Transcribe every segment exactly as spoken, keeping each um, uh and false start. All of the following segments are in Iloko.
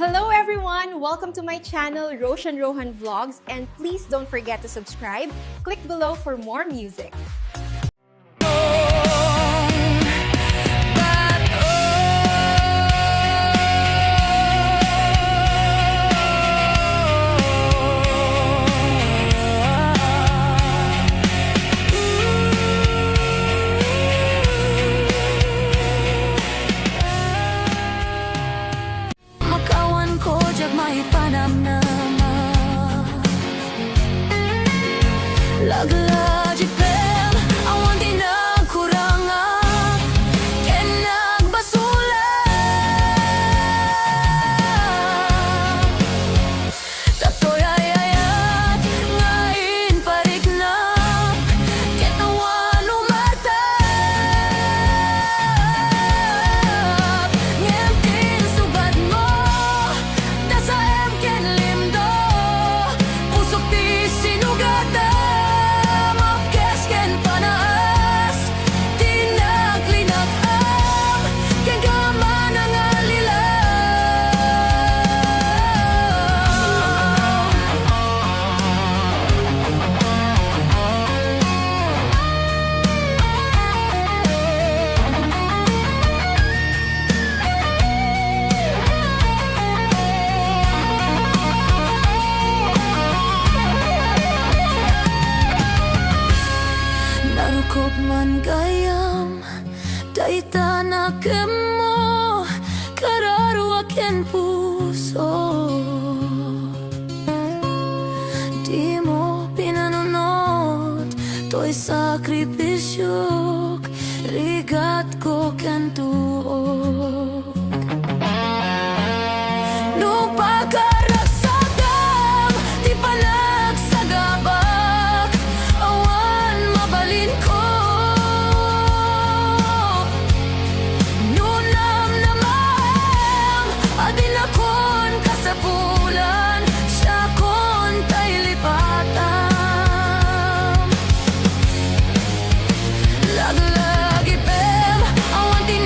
Hello everyone! Welcome to my channel, Roshan Rohan Vlogs, and please don't forget to subscribe. Click below for more music. Makawanko diak maipanamnama. Laglagipen, awan ti nagkurangak ken nagbasolak. Datoy ay ayat nga impariknak ket awan umartap. Ngem ti insubadmo, dasaem ken limdo, pusok ti sinugatam, apkes ken panaas. Ti naglinag-am kenka a manangalilaw. Narukop man gayam dayta nakemmo, kararua ken puso. Dimo pinanunot toy sakripisiok, rigatko ken tuok. No pakaragsakam ti panagsagabak, awan mabalinko. No namnamaem a dinakon kasapulan, siakon tay lipatam. Laglagipem, awan ti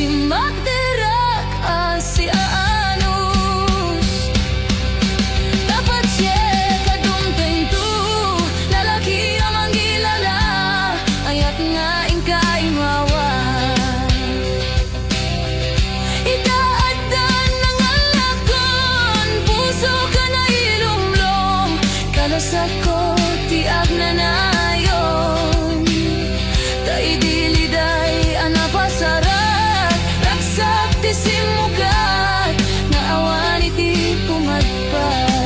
Magdirak a siaanus. Tapatye kadumtengto, lalaki a mangilala, ayat nga inka imawa. Ita addan nangallakon, puso ka nailumlom, kalasakko ti agnanayon. Ta idi liday a napasarak, ragsak ti simmugat nga awan iti pumadpad.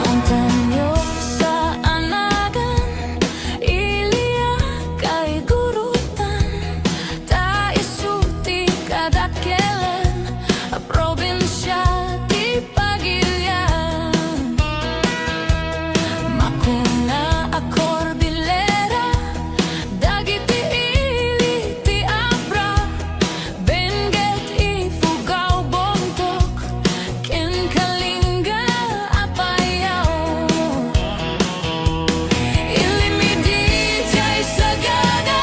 Montañosa a nagan, iliak a igurutan, ta isu ti kadakkelan a probinsia ti Pagilian. Makuna a Cordillera, dagiti ili ti Abra, Benguet, Ifugao, Bontoc, ken Kalinga, Apayao. Ilimidi diay sagada,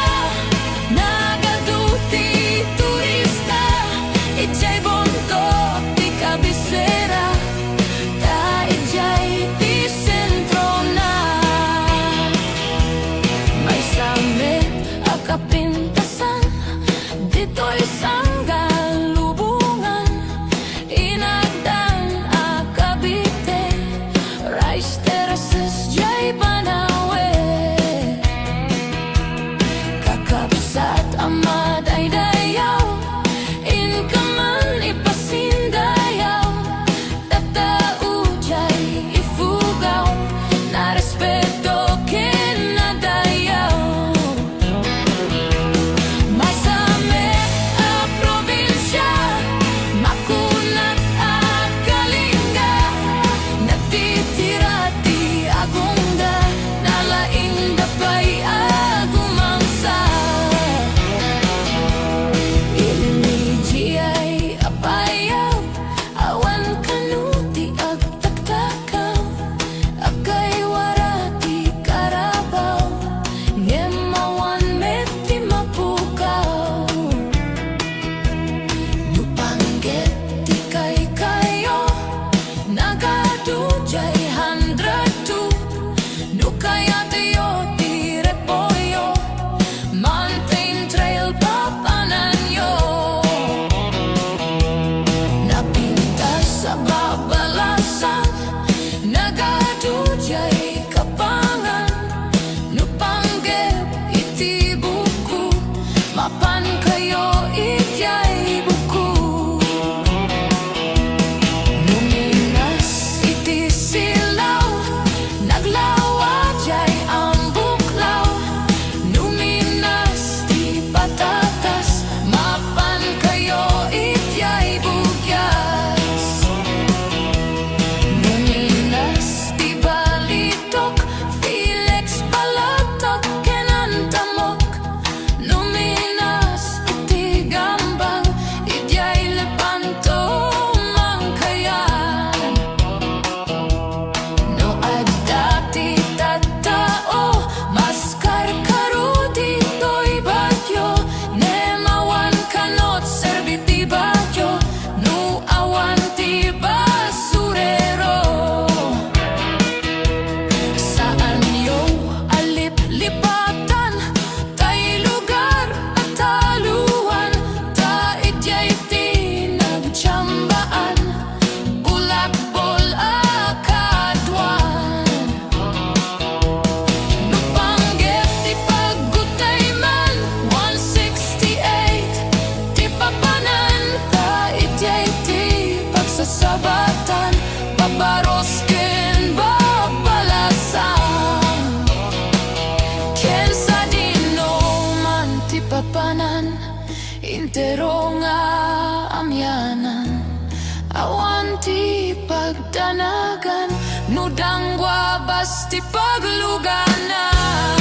nagadu ti turista, idiay Bontoc ti kabisera, ta idiay ti sentrona. Maysa met a kapintasan, ditoy sangga lubongan, inagdan a Cavite, rice terraces diay panawen. Kakabsat a madaydayaw, inka man ipasindayaw, tattao diay Ifugao, narespeto ken nadayaw. Maysa met a probinsia, makunak a Kalinga, nagtitira ti agongda, nalaingda pay a gumangsa. Ilimidi diay Apayao, awan kano ti agtaktakaw, aggaywara ti karabaw, ngem awan met ti mapukaw. No panggep ti kaykayo, nagadu diay hundred two. No kayatyo ti repolyo, Mountain Trail papananyo. Napintas a babalasan, nagadu diay kapangan. No panggep iti buko, mapankayo idiay buko. No minas iti silaw, naglawa diay ambuklaw. No minas ti patatas, mapankayo idiay bugyas. No minas ti balitok, Felix, balatok ken antamok. No minas iti gambang, idiay Lepanto mankayan. No adda ti tattao, maskarkaro ditoy Baguio, ngem awan kano ti serbi ti Baguio no awan ti basurero. Saanyo a liplipatan tay lugar a taloan, ta idiay ti nagtiambaan, bulakbol a kaaduan. No panggep ti paggutayman, one sixty-eight ti papanan, ta idiay ti pagsasabatan, babaros ken babalasan. Ken sadino man ti papanan, intero nga amianan. Awan ti pagdanagan, no dangguabas ti pagluganan.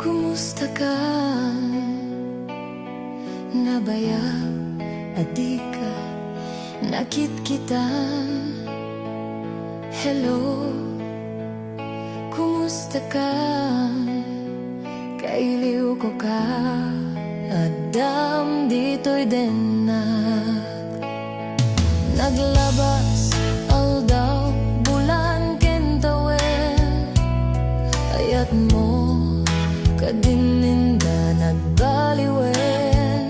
Kumusta ka? Nabayag a dika nakitkitan. Hello, kumusta ka? Kailiwko ka, addam ditoy dennak. Naglabas aldaw, bulan ken tawen, ayatmo kadin inda nagbaliwen.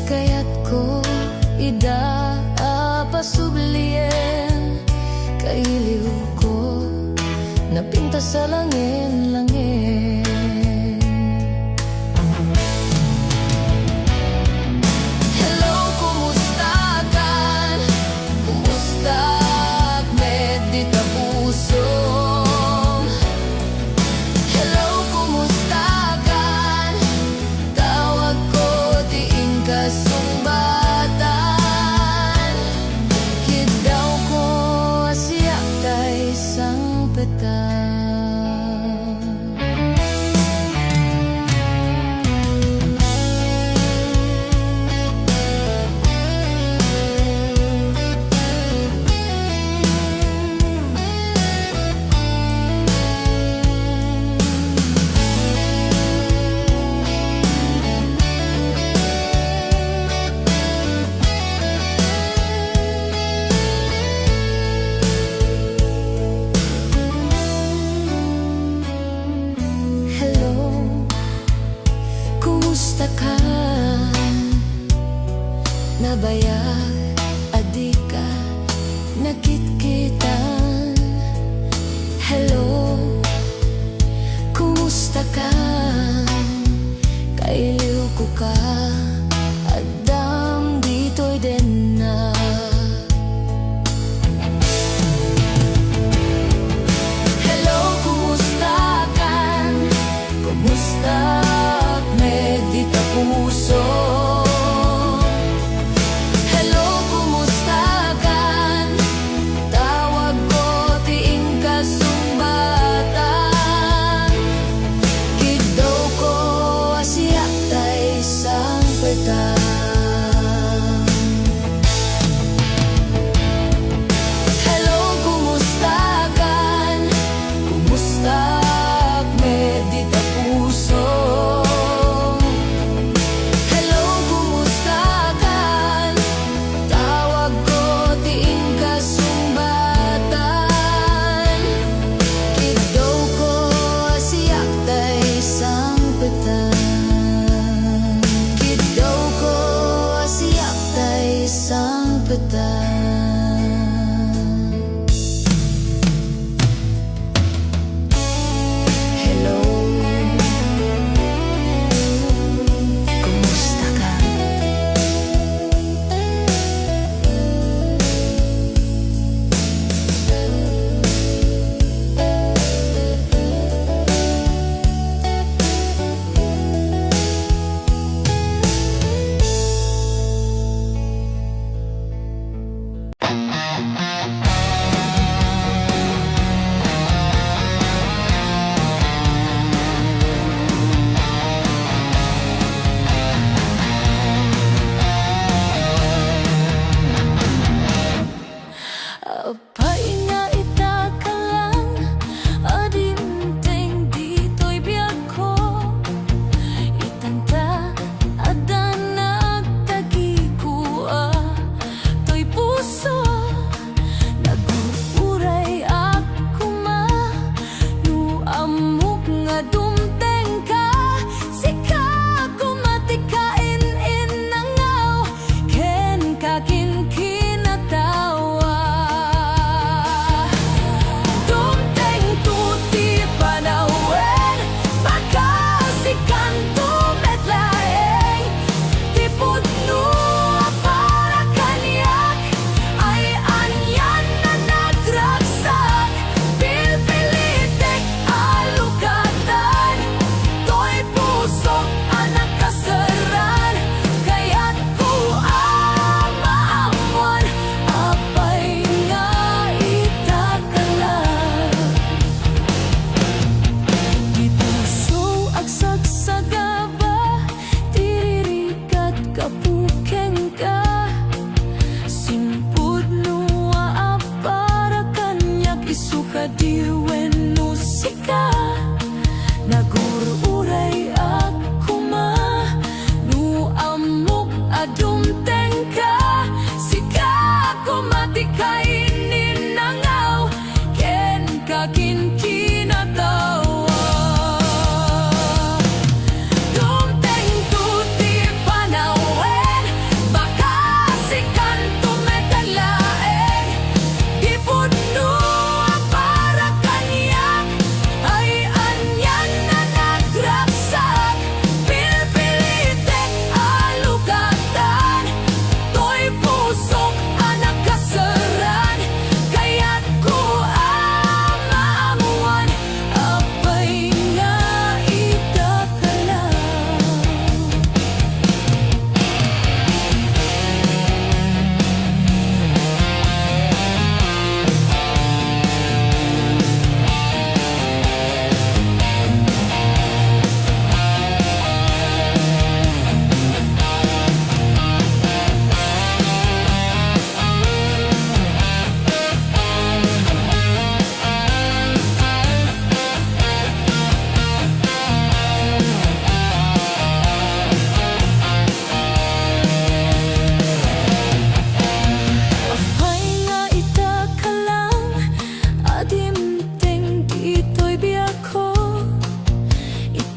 Kayatko ida a pasublien, kailiwko napintas a langen-langen. Hello, kumusta kan? Kumusta met dita pusom? Hello, kumusta kan? Tawagko ti inka sungbatan. Kiddawko a siak tay sangpetan. Hello, kumusta ka? Nabayag a dika nakitkitan. Hello, kumusta ka? Kailiwko ka, addam ditoy dennak. Hello, kumusta kan? Kumusta met dita puso? Hello, kumusta kan? Tawagko ti inka sungbatan. Kiddawko a siak tay sangpetan.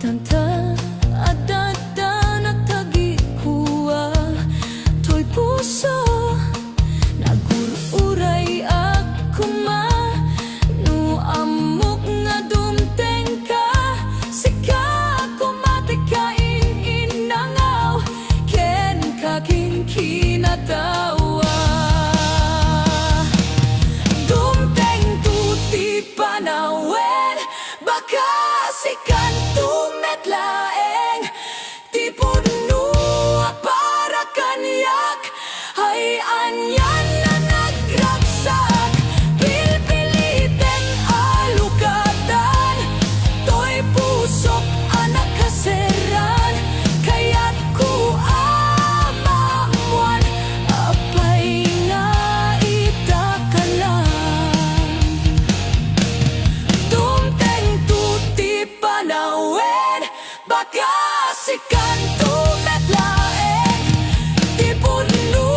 Anta, adda, adda natagikua toy puso, nagur-uray ak koma no ammok nga dumtengka, sika koma ti kain-innangaw kenka kin kinatawa. Dumtengto ti panawen, baka sikanto met laeng ti pudno a para kaniak. Ay anian a nagragsak, pilpiliten a lukatan toy pusok a nakaserran. Kayatko a maammuan, apay nga ita ka lang. Dumtengto ti panawen, baka sikanto met laeng ti pudno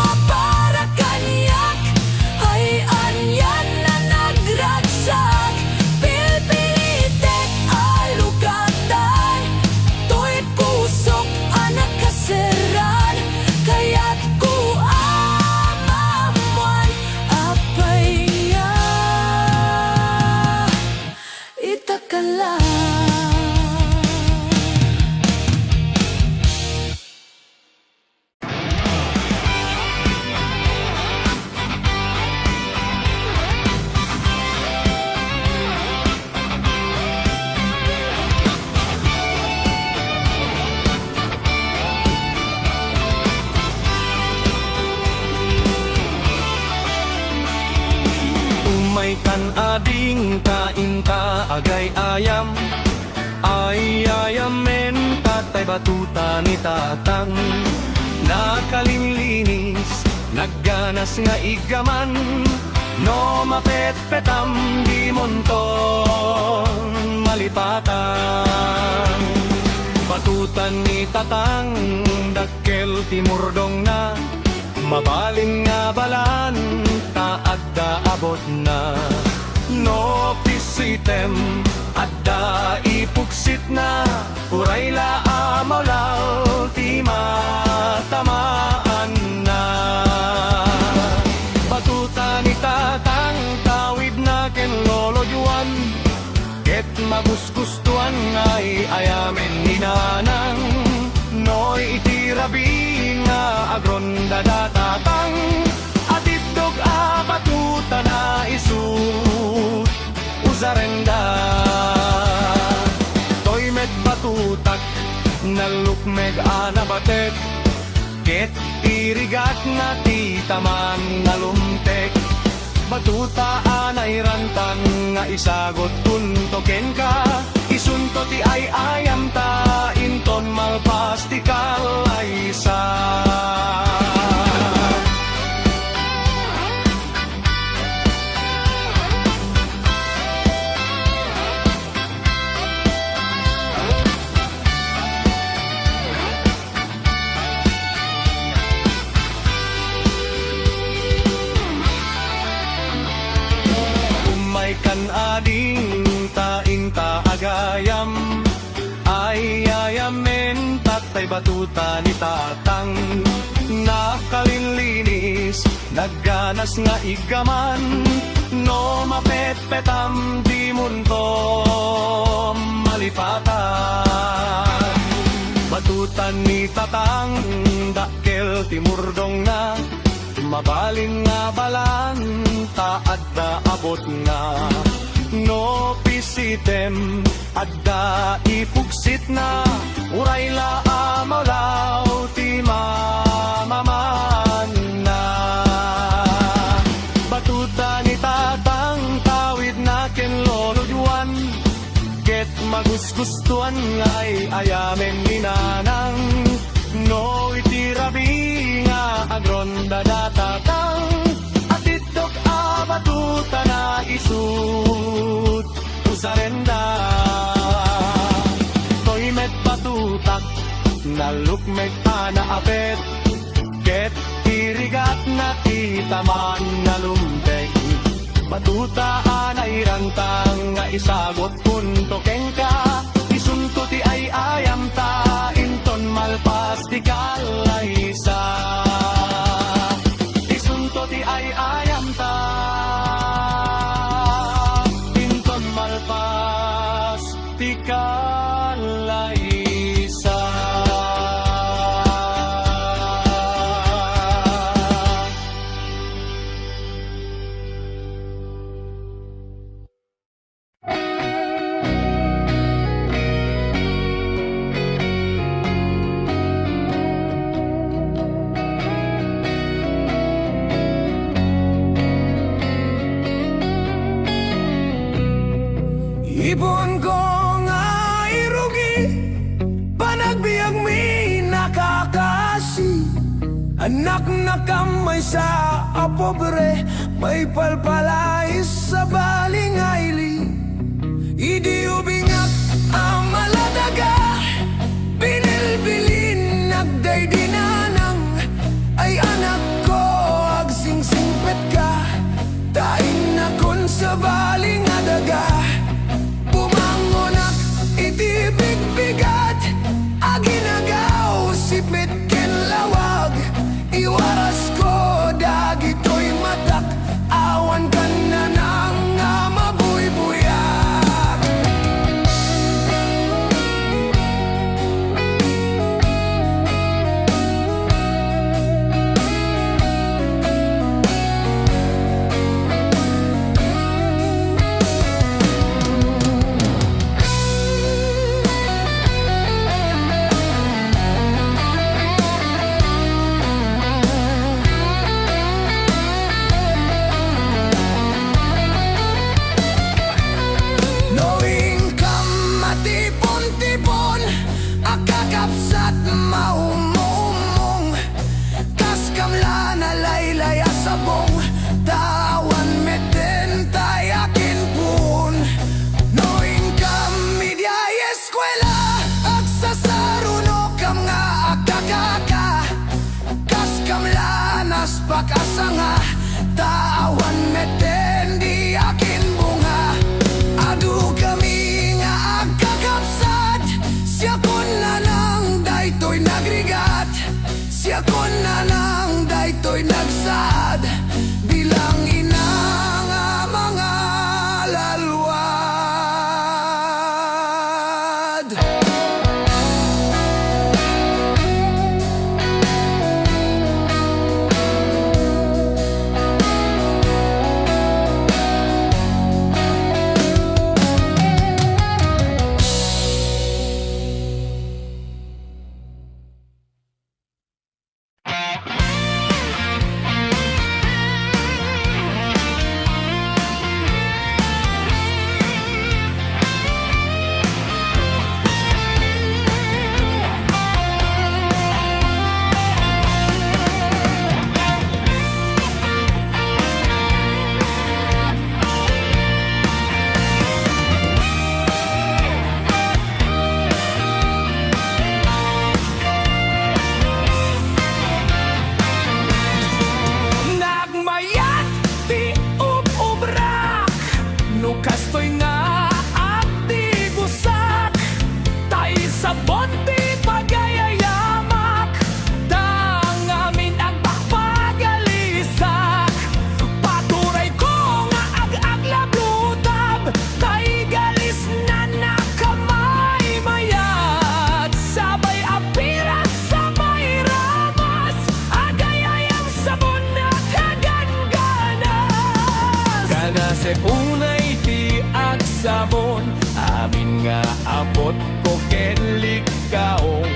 a para kaniak. Ay anian a nagragsak, pilpilitek a lukatan toy pusok a nakaserran. Kayatko a maammuan, apay nga ita ka lang. Umaykan ading ta inta agay-ayam. Ay-ayamen, tatay, batuta ni tatang. Nakalinlinis, nagganas nga iggaman. No mapetpetam, dimonton malipatan. Batuta ni tatang, dakkel ti murdongna. Mabalin nga balaan ta adda abutna. No pisitem, adda ipugsitna, uray la a maulaw ti matamaanna. Batuta ni tatang, tawidna ken Lolo Juan. Ket magustuan nga ay-ayamen ni nanang, no iti rabii nga agronda da tatang, atiddog a batuta na isu usarenda. Toy met batutak, nalukmeg a nabatek, ket ti rigatna ti taman nalumtek. Batuta a nairantang nga isagutkonto kenka, isunto ti ay-ayamta inton malpas ti kalaysa. Umaykan ading ta inta agayam, ay-ayamen, tatay, batuta ni tatang. Nakalinlinis, nagganas nga iggaman, no mapetpetam, dimonto malipatan. Batuta ni tatang, dakkel ti murdongna, mabalin nga balaan ta adda abutna. No pisitem, adda ipugsitna, uray la a maulaw ti mamamaanna. Batuta ni tatang, tawidna ken Lolo Juan, ket magusgustoan nga ay-ayamen ni nanang. No iti rabii nga agronda da tatang, atiddog a batuta na isut usarenda. Toy met batutak, nalukmeg a naapet, ket ti rigatna ti taman nalumtek. Batuta a nairantang nga isagutkonto kenka, isunto ti Laysa. Ipunko nga irugi, panagbiagmi nakakasi. Annaknakam maysa a pobre, maipalpalais sabali nga ili. Idi ubingak a maladaga, binilbilinnak daydi nanang, "Ay, anakko, agsingsingpetka, ta innakon sabali nga daga." Bumangonak iti bigbigat, aginagaw sipit ken lawag. Iwarasko dagitoy matak, awan kannanang nga mabuybuyak. No inkam matipon-tipon, a kakabsat maummong, kaskam la nalaylay a sabong, ta awan metten ti akinpon. No inkam idiay eskuela, agsasarunokam nga agkakaka, kaskam la naspak a sanga, ta awan metten ti akinbunga. Adu kami nga agkakabsat, siakon nanang daytoy nagrigat. Siakon nanang daytoy nagsaad, bilang ina nga mangalalwad. Nagmayat ti ub-ubrak, no kastoy nga agtigusak, tay sabon ti pagayayamak, ta ngamin agbakbagalisak. Paturayko nga ag-aglablutab, tay galisnan a kamaymayat, sabay a piras, sabay ramas, agayayam sabon a kagangganas. Kanasek unay ti agsabon, amin nga apotko ken lik- kaon.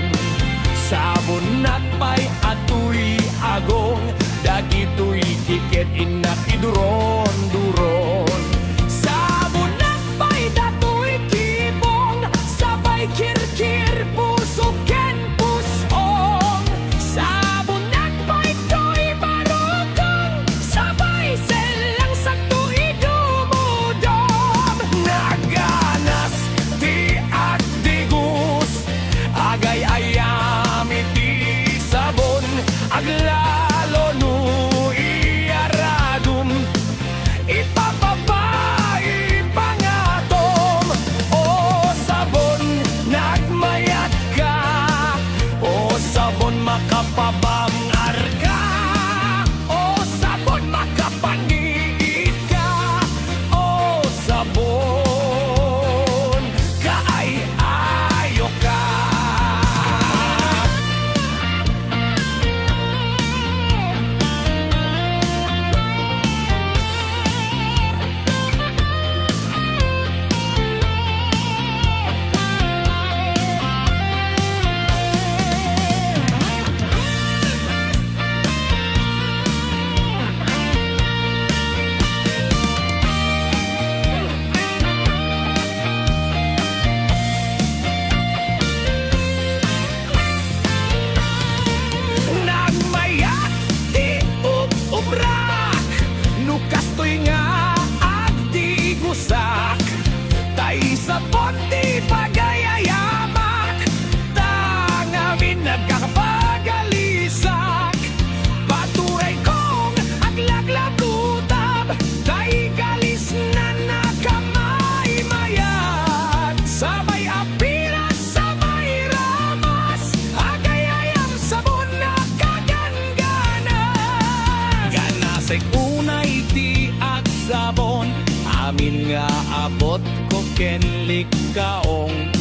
Sabonak pay a tuy agon, dagitoy ti ket innak iduron-duron. Sabonak pay datoy kibong, sabay kirkir, puso ken pusong. Sabonak pay toy barukong, sabay sellang sakto idumudom. Naganas ti agdigus, agay-ayam iti sabon, aglalo no iyaradum. ken likkaong.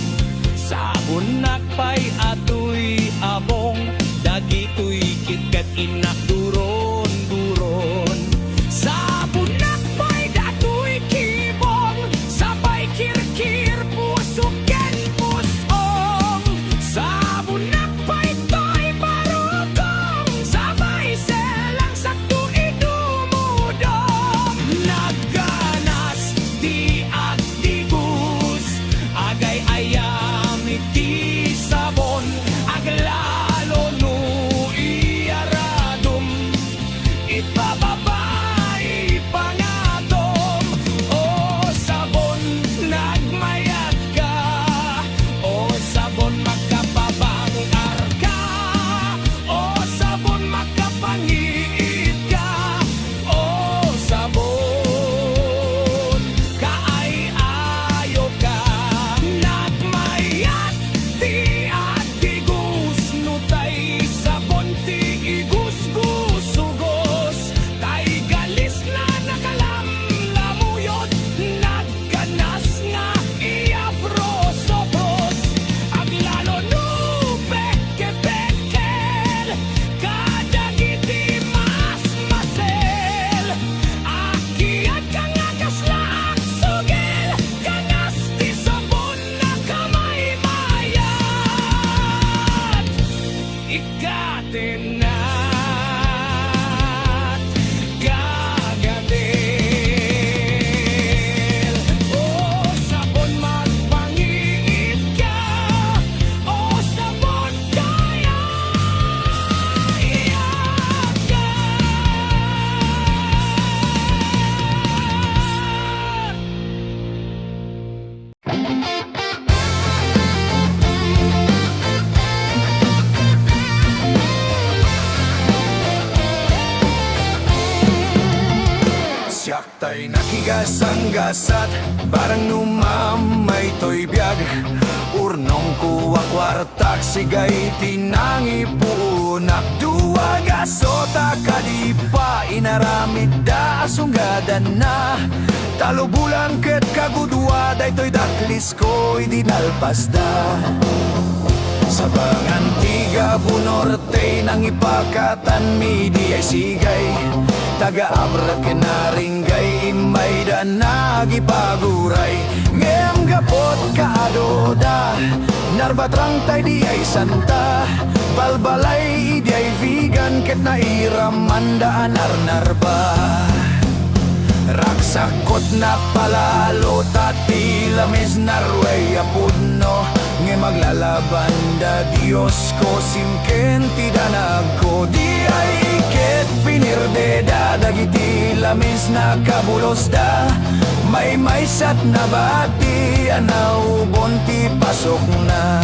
Sabonnak pay a tuy abong, dagitoy ketket innak duron-duron. Sabonnak pay datoy kibong, sabay kirkir, pusok ken pus-ong. Sabonnak pay toy barukong, sabay selang sakto idumudom. Nagganas ti agdigos, agay-ayam iti sabon, aglalo no iyaradom. Ipababa, ipangatom, o sabon, nagmayatka. O sabon, makapabangarka. O sabon, makapangiitka. O sabon, kaay-ayoka. Nagmayat ti agdigos, no tay sabon ti igusgusugos, tay galisna nakalamlamuyot, nagganas nga iyaprosopros, aglalo no pekkepekel kadagiti masmasel. Akiat ka nga kasla agsugil, kanas ti sabon a kamaymayat. Ikatenat, kagadel. O sabon, magpangiitka. O sabon, kaay-ayoka. Siak tay nakigasanggasat, barang no mamaytoy biag, urnongko a kuarta. Taksigay ti nangipuonak, dua gasota kadi pa inaramidda a sunggadanna. Talo bulan ket kagudua daytoy daklisko idi nalpasda. Sabangan ti Gabo Norte nangipakatanmi diay sigay, taga Abra ken Naring Gay, immayda nagipaguray, ngem gapu ta kaado da, narbatrang tay diay santa, balbalay idiay Vigan ket nairamanda a narnarba. Ragsakkot napalalo ta ti lamis naruay a pudno, ngem aglalabanda Diosko, simken ti danagko. Diay ket pinirdeda dagiti lamis, nakabulosda, maymaysat nabati a naubon ti pasokna.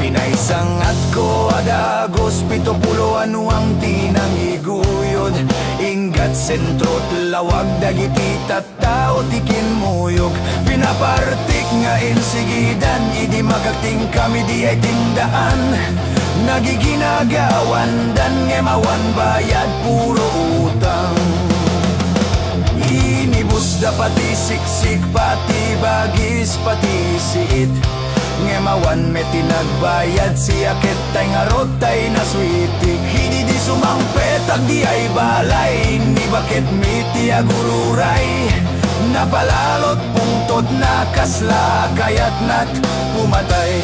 Pinaysangatko a dagus pito pulo a nuang ti nangiguyod, inggat sentro't lawag dagiti tat- tao ti kimmuyog. Pinapartik nga insigidan idi makagtingkami diay tindaan. Nagiginagawandan ngem awan bayad, puro utang. Inibusda pati siksik, pati bagis, pati siit. Ngem awan met ti nagbayad, siak ket tay ngarud tay nasuitik. Idi di sumangpetak diay balay, nibaketmi ti agururay. Napalalot pungtotna, kasla kayatnat pumatay.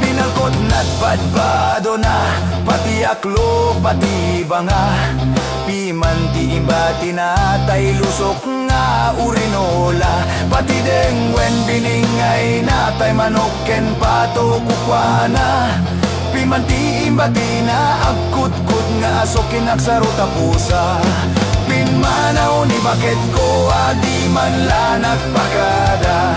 Binalkotnat badbadona, pati aklo, pati banga. Piman ti imbatina tay lusok nga urinola, pati denguen biningayna tay manok ken pato kukuana. Piman ti imbatina, agkutkot nga aso ken agsaro ta pusa. Pimmanaw ni baketko a di man la nagpakada.